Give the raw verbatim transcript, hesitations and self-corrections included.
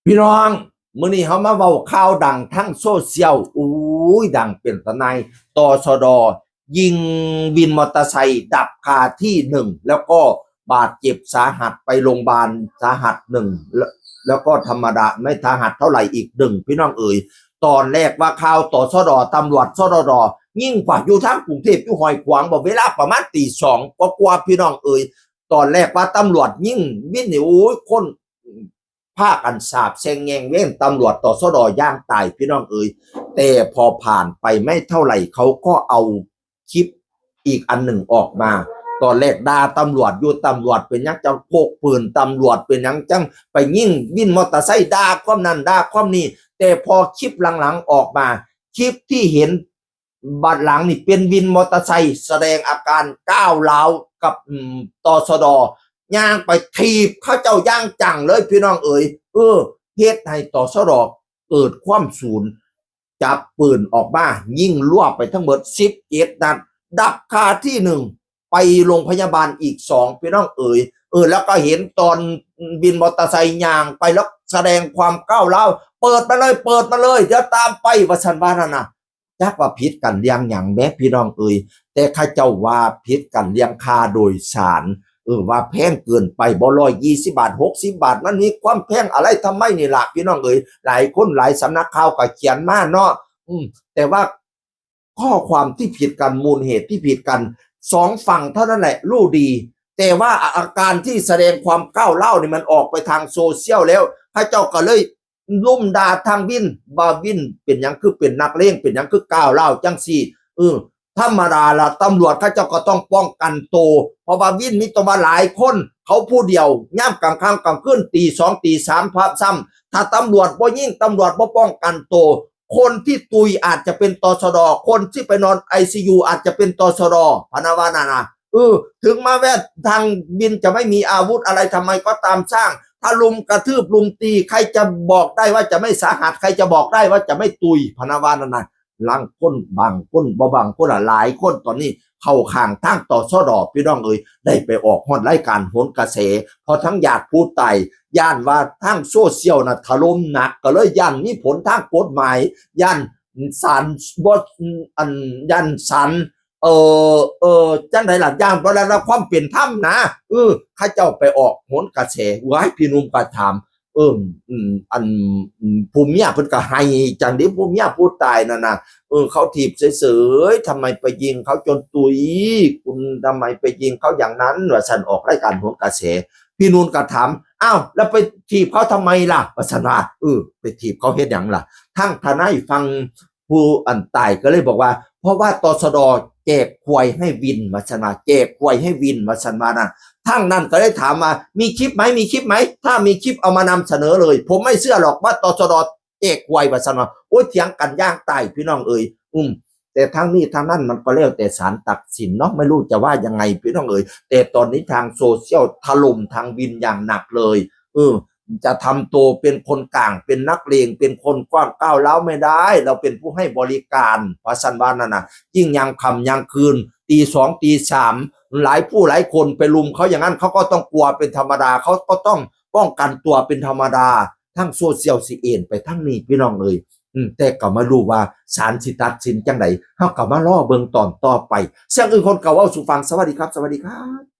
พี่น้อง มื้อนี้เฮามาเว้าข่าวดังทางโซเชียล อุ้ย ดังเป็นตาหน่าย ตสด ยิงวินมอเตอร์ไซค์ดับคาที่หนึ่ง แล้วก็บาดเจ็บสาหัสไปโรงพยาบาลสาหัสหนึ่ง แล้ว แล้วก็ธรรมดาไม่สาหัสเท่าไหร่อีกหนึ่ง พี่น้องเอ๋ย ตอนแรกว่าข่าว ตสด ตำรวจ สดด ยิงกว่าอยู่ทางกรุงเทพฯ อยู่ห้วยขวาง บอกเวลาประมาณตีสองกว่าๆ พี่น้องเอ๋ย ตอนแรกว่าตำรวจยิงวินนี่ โอ้ย คน พากันสาบแช่งแยงเว้นตำรวจ ตสด อย่างตาย พี่น้องเอ๋ย แต่พอผ่านไปไม่เท่าไหร่ เขาก็เอาคลิปอีกอันหนึ่งออกมา ตอนแรกด่าตำรวจอยู่ ตำรวจเป็นหยังจังพกปืน ตำรวจเป็นหยังจังไปยิงวินมอเตอร์ไซค์ ด่าความนั้นด่าความนี้ แต่พอคลิปหลังๆออกมา คลิปที่เห็น บัดหลังนี่เป็นวินมอเตอร์ไซค์แสดงอาการก้าวร้าวกับ อืม ตสด ย่างไปถีบเขาเจ้าอย่างจังเลย พี่น้องเอ๋ย เออ เฮ็ดให้ ตสด เกิดความสูญ จับปืนออกมา ยิงรวบไปทั้งหมดสิบเจ็ดนัด ดับคาที่หนึ่ง ไปโรงพยาบาลอีกสอง พี่น้องเอ๋ย เออ แล้วก็เห็นตอนวินมอเตอร์ไซค์ย่างไปแล้วแสดงความก้าวร้าว เปิดมาเลย เปิดมาเลย เดี๋ยวตามไป ว่าซั่นว่านั่นนะ จักว่าผิดกันเรื่องหยังแหม พี่น้องเอ๋ย แต่เขาเจ้าว่าผิดกันเรื่องค่าโดยสาร เออ ว่าแพงเกินไปบ่ ร้อยยี่สิบบาท หกสิบบาท มันมีความแพงอะไรทำไมนี่ล่ะ พี่น้องเอ๋ย หลายคนหลายสำนักข่าวก็เขียนมาเนาะ อืม แต่ว่าข้อความที่ผิดกัน มูลเหตุที่ผิดกัน สองฝั่งเท่านั้นแหละรู้ดี แต่ว่าอาการที่แสดงความก้าวร้าวนี่มันออกไปทางโซเชียลแล้ว เขาเจ้าก็เลย ลุ่มด่าทางวิน ว่าวินเป็นหยังคือเป็นนักเลง เป็นหยังคือก้าวร้าวจังซี่ เออ ธรรมดาละ ตำรวจเขาเจ้าก็ต้องป้องกันตัว เพราะว่าวินมีตัวมาหลายคน เขาผู้เดียว ยามกลางค่ำกลางคืน ตีสอง ตีสาม พร้อมซ้ำ ถ้าตำรวจบ่ยิง ตำรวจบ่ป้องกันตัว คนที่ตุยอาจจะเป็น ตสด คนที่ไปนอน ไอซียู อาจจะเป็น ตสด พะนะว่านั่นนะ เออ ถึงมาแวดทางวินจะไม่มีอาวุธอะไรทำไมก็ตามช่าง ถ้าลุมกระทืบลุมตี ใครจะบอกได้ว่าจะไม่สาหัส ใครจะบอกได้ว่าจะไม่ตุย พะนะว่านั่นนะ ลางคนบางคน บ่บางคนอะ หลายคนตอนนี้เข้าข้างทาง ตสด พี่น้องเอ๋ย ได้ไปออกฮอดรายการโหนกระแส เพราะทั้งญาติผู้ตาย ย้านว่าทางโซเชียลน่ะถล่มหนัก ก็เลยย้านมีผลทางกฎหมาย ย้านศาลบ่ อัน ย้านศาล เออ เออ จังใดล่ะ ย้านบ่ได้รับความเป็นธรรมนะ เออ เขาเจ้าไปออกโหนกระแส ว้าย พี่หนุ่มก็ถาม เออ อืม อัน อืม ผู้เมียเพิ่นก็ไห้จังเด้ ผู้เมียผู้ตายนั่นน่ะ เออ เขาถีบเฉยๆ ทำไมไปยิงเขาจนตุย คุณทำไมไปยิงเขาอย่างนั้น ว่าซั่น ออกรายการโหนกระแส พี่หนุ่มก็ถาม อ้าว แล้วไปถีบเขาทำไมล่ะ ว่าซั่นว่า เออ ไปถีบเขาเฮ็ดหยังล่ะ ทางทนายฝั่งผู้อันตายก็เลยบอกว่า เพราะว่า ตสด แจกควายให้วิน ว่าซั่นว่า แจกควายให้วิน ว่าซั่นว่านะ ทางนั้นก็เลยถามว่า มีคลิปไหม มีคลิปไหม ถ้ามีคลิปเอามานำเสนอเลย ผมไม่เชื่อหรอกว่า ตสด แจกควาย ว่าซั่นว่า โอ้ย เถียงกันอย่างตาย พี่น้องเอ๋ย อืม แต่ทั้งนี้ทั้งนั้นมันก็แล้วแต่ศาลตัดสินเนาะ ไม่รู้จะว่ายังไง พี่น้องเอ๋ย แต่ตอนนี้ทางโซเชียลถล่มทางวินอย่างหนักเลย เออ จะทำตัวเป็นคนกลาง เป็นนักเลง เป็นคนกว้างก้าวร้าวไม่ได้ เราเป็นผู้ให้บริการ ว่าซั่นว่านั่นน่ะ ยิ่งยามค่ำยามคืน ตีสอง ตีสาม หลายผู้หลายคนไปรุมเขาอย่างนั้น เขาก็ต้องกลัวเป็นธรรมดา เขาก็ต้องป้องกันตัวเป็นธรรมดา ทางโซเชียลสิเอนไปทางนี้ พี่น้องเอ๋ย อืม แต่ก็มารู้ว่าศาลสิตัดสินจังใด เฮาก็มารอเบิ่งตอนต่อไป เสียงอื่นคนเก่าเว้าสู่ฟัง สวัสดีครับ สวัสดีครับ